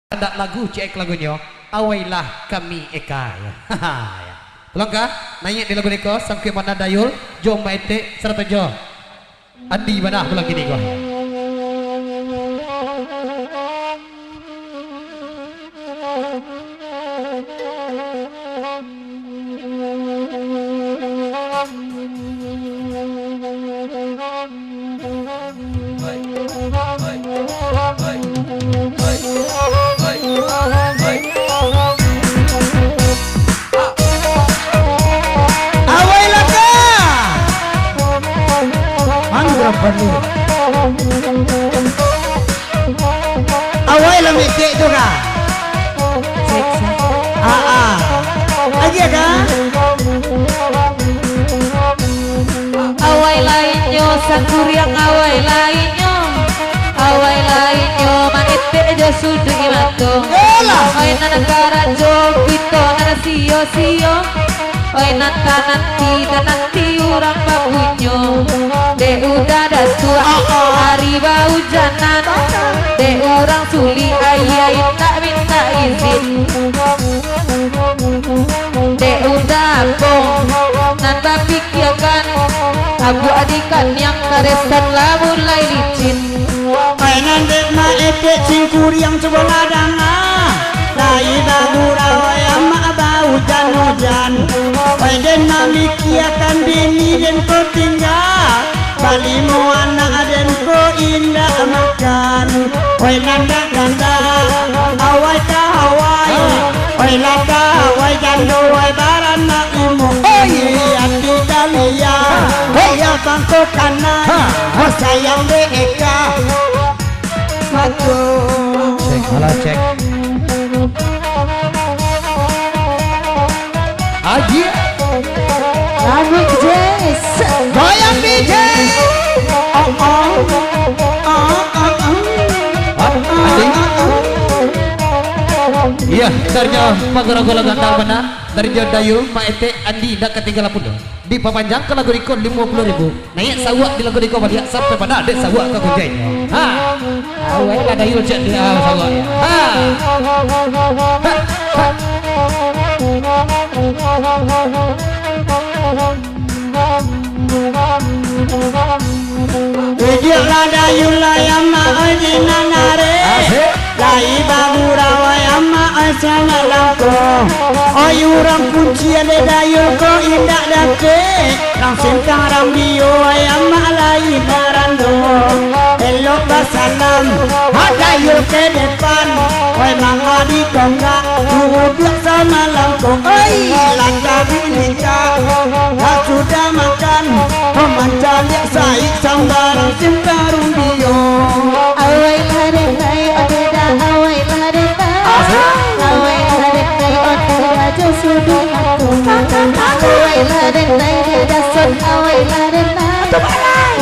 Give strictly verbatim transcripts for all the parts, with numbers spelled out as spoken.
Kandak lagu ciek lagunyo, Awailah Kami Eka. Pulang ka, naiak di lagu niko, Sangkuik Mana Dayul, jo Mak Etek, sarato jo Andi Bana pulang kini ko. Awai laka. Anu berapa ni? Awai lah metek tu ka? Cek, cek. Ah, ah. Lagi ya ka? Awai lainyo, sakuriang awai lainyo. Awai lainyo, maetek jo suduik mato. Yolah. Oi, nan karajo kito nan sio-sio. Oi, nan tananti, tananti urang bapunyo. Dek uda datuak, ah, ah, ari baujanan. Dek urang sulik, aia indak mintak izin. Dek uda abong, nan bapikiakan, abuak di kaniang karesan lah mulai licin. Oi, nan dek maetek cingkuriang, cubolah danga. Lai bagurau, oi, amak baujan-ujan. Oi, den mamikiakan bini den ko tingga. Balimo anak den ko indak makan. Oi, nandak-nandak, awai ka awai. Oi, laka, oi, jando, oi, baranak imuk. Oi, ati dalia. Oi, abang ko kanai. Oi, sayang dek eka. Mato. Cek, halo, cek. Aji. Lagu Jazz. Goyang D J. Oh, oh. Oh, oh, oh. Hah? Aji? Iya, dari nyo Pagaragola gantang bana. Dari nyo Dayu, Mak Etek, Andi, ndak katinggalan pulo. Dipapanjangkan lagu iko limo puluah ribu. Naiak sawak di lagu iko baliak sampai pado dek sawak ka kunjai. Ha. Awak lah Dayu cek di, ah, sawak. Ha. Ha. Ha. Idiak lah Dayu lah, ya mak, oi, di nan arek. Asik. Lai bagurau, oi, amak, oi, samalam ko. Oi, urang kunci ade Dayu ko indak dapek. Rang sintang rang bio, oi, amak, lai barando. Elok basalam, ha, Dayu ke depan. Oi, manga di tonggak, duduak samalam ko. Oi, landa di lingka, ha, sudah makan. Ho mancaliak saik sambarang sintang rang bio. Awai lah denai, onde dah, awai lah denai. Asik. Awai lah denai, onde dah jo suduik mato. Awai lah denai, dek Dason, awai lah denai.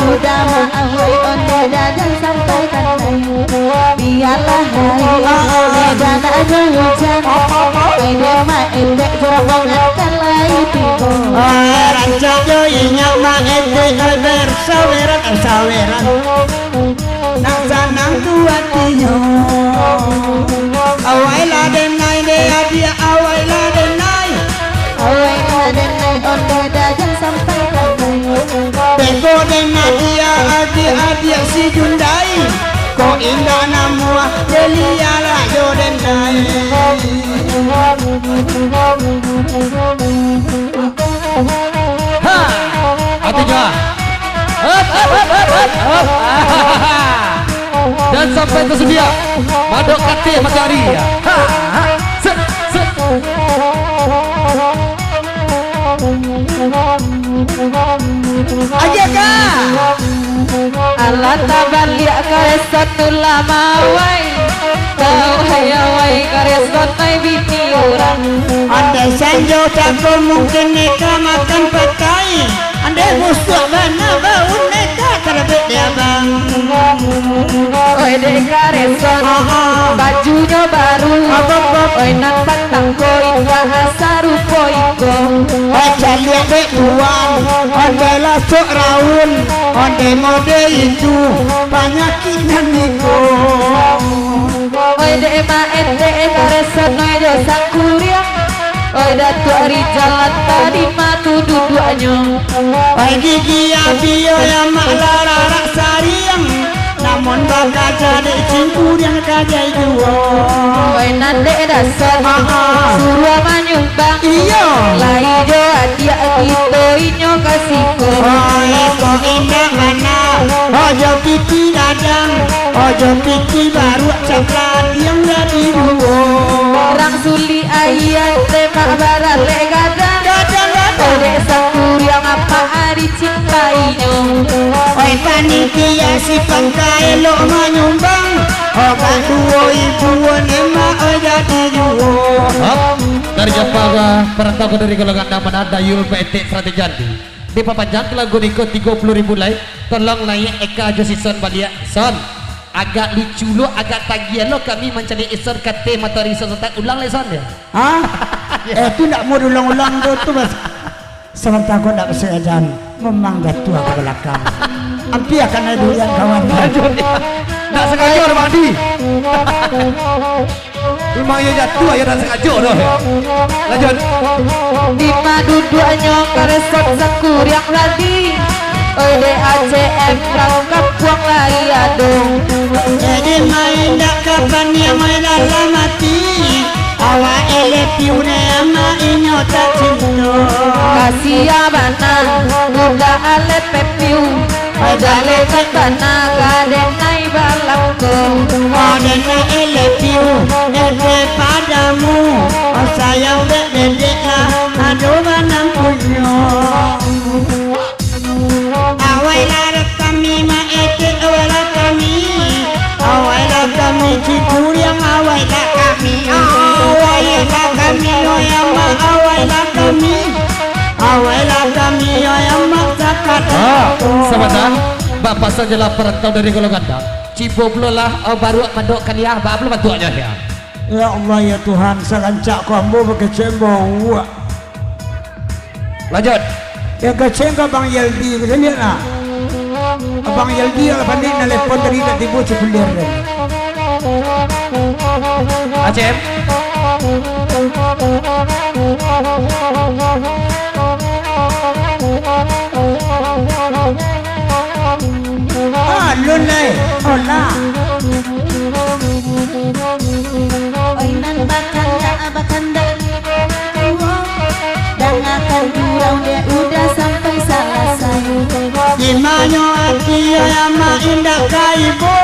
Udah mah awai, onde dah jan sampai kanai. Bialah hai, udah nak jo hujan. Ai, dek mak endek, jurang bangat kan lai tibo. Ah, rancak jo inyo mak endek, ai, bersaweran, ai, saweran. Nak sanang tu atinyo. Awai lah denai, dek adiak, awai lah denai. Awai lah denai, onde dah jan sampai kanai. Beko den adiak, adiak-adiak si Jundai. Ko indak namuah, delialah jo denai. Ha! Ati jua. Hop, hop, hop, hop, hop, hop. Dan sampai tersedia. Madok kateh matahari. Ha, ha. Set, set. Aja ka. Alah tabaliak karesan tu lah mawai. Tawai-awai karesan nai bini urang. Andai sanjo cako mungkin neka makan patai. Andai busuak bana bau neka karabek di abang. Oi dek karesan, bajunyo baru. Oi nan patang ko indak sarupo iko. Oi caliak dek tuan, ondeh lah sok raun, ondeh mode itu panyakik nan iko. Oi dek Ema ente ente resonoi jo sangkuriang. Oi Datuak Rijal, anta di ma tu duduaknyo? Oi gigi api, oi amak lararak sariang. Namun bakaja dek cingkuriang kajai juo. Oi nan dek dasar, ah, ah, suruah manyumbang. Iyo. Lai jo adiak kito inyo ka siko. Oi ko indak bana, ojo piti gadang, ojo piti baruak caklat yang jadi duo. Urang sulik aia tembak baralek gadang. Gadang, gadang. Odek sangkuriang apak ari cintainyo. Oi panitia si pangka elok manyumbang, obat duo ribuan emak oi jadi juo. Hop, dari Japa gua, perantau ko dari Golongan Dang Bana, Dayul Petek Serato Jandi. Dipapanjang lagu niko tigo puluh ribu lai. Tolong naiak Eka jo si Son baliak. Son, agak lucu lo, agak tagiah lo kami mancaliak Son ka ateh matoari Son. Ulang lai Son yo. Hah? Eh, tu ndak mau diulang-ulang tu, tu mas. Sabanta ko ndak basengajo, memang jatuah ka balakang. Ampia kanai durian kawan. Lanjut. Ndak sangajo doh, Bang Adi. Memang iyo jatuah, iyo ndak sangajo doh. Lanjut. Di ma duduaknyo karesan sangkuriang tadi. Oi, dek A C M, rang kampuang lai ado. Jadi main dak kapan yang main dalam hati. Awak elepiu ne ama inyo tak cinto. Kasiah bana, budak alepepiu. Jaleh ka tanah, ka denai balangko. Oh, denai elepiu, ebe padamu. Oh, sayang dek dedek lah, ado banam punyo. Awailah kami, maeke, awailah kami. Awailah kami, cikuriang, awailah kami. Awailah kami, oh ya, mak, awailah kami. Awailah kami, oh ya, mak, sakat. Ah, sabanta. Bak pasan jalan parantau dari Golongan Dang. Cibo pulo lah, oh, baruak mandok kaliah, bak pulo bantuaknyo, ya. Ya Allah, ya Tuhan, sarancak ko ambo bakecek bau. Lanjut. Yang kecek ka Bang Yeldi, kita lihat lah. Abang Yeldi lah panik, nak lepon tadi nak tibo cipulir tadi. Acem. Ah, lun lai. Oh, lah. Oi nan bakandak, bakandak. Dangakan gurau dek udah sampai salasai. Di manyo ati ayam indak ka ibo.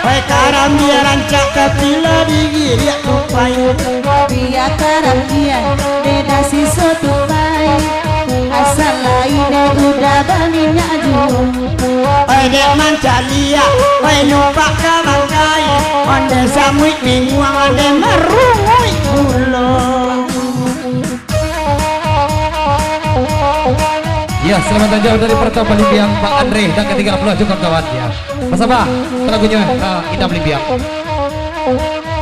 Oi karambia rancak ka pila digiriak tupai. Bia karambia beda siso tupai. Asal lai dek udah baminyak juo. Oi dek mancaliak, oi numpak ka bangkai. Onde samuik binguang, onde marunguik pulo. Ya, selamat datang dari Pertau Balimbiang, Bang Andre dan ketiga puluh juga kawan ya. Mas Abah, lagunyo, ah, Indah Balimbiang.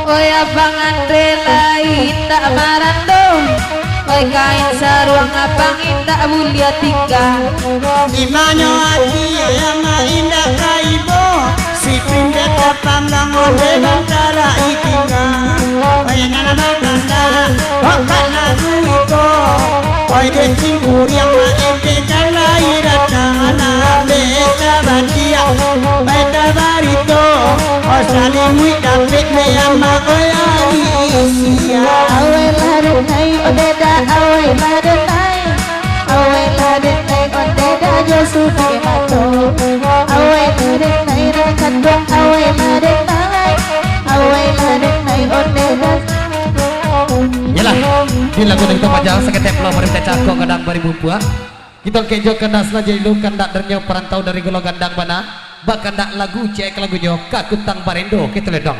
Oi Abang Andre lai indak marando. Oi kain saruang Abang indak buliah tingga. Di manyo ati ayam indak ka ibo. Sipin beta panggang onde bantara itinga. Oi nana bantara, okat lagu iko. Oi decing kuriang maempe kan lai datang anak beta batiak. Beta barito, oi salimuik dapik me ama oi ari isia. Awai lah denai, onde dah awai lah denai. Awai lah denai, onde dah jo sudah mato. Awai lah denai, dah kanduang, awai lah denai. Awai lah denai, onde dah. Yalah, di lagu nan kita panjang, saketek pulo mari kita cakok kadang baribu puak. Kita kejo kandas lah jadi lu kandak dernyo parantau dari Golongan Dang Bana. Bakandak lagu cek lagunyo, Kakutang Barendo, kita ledong.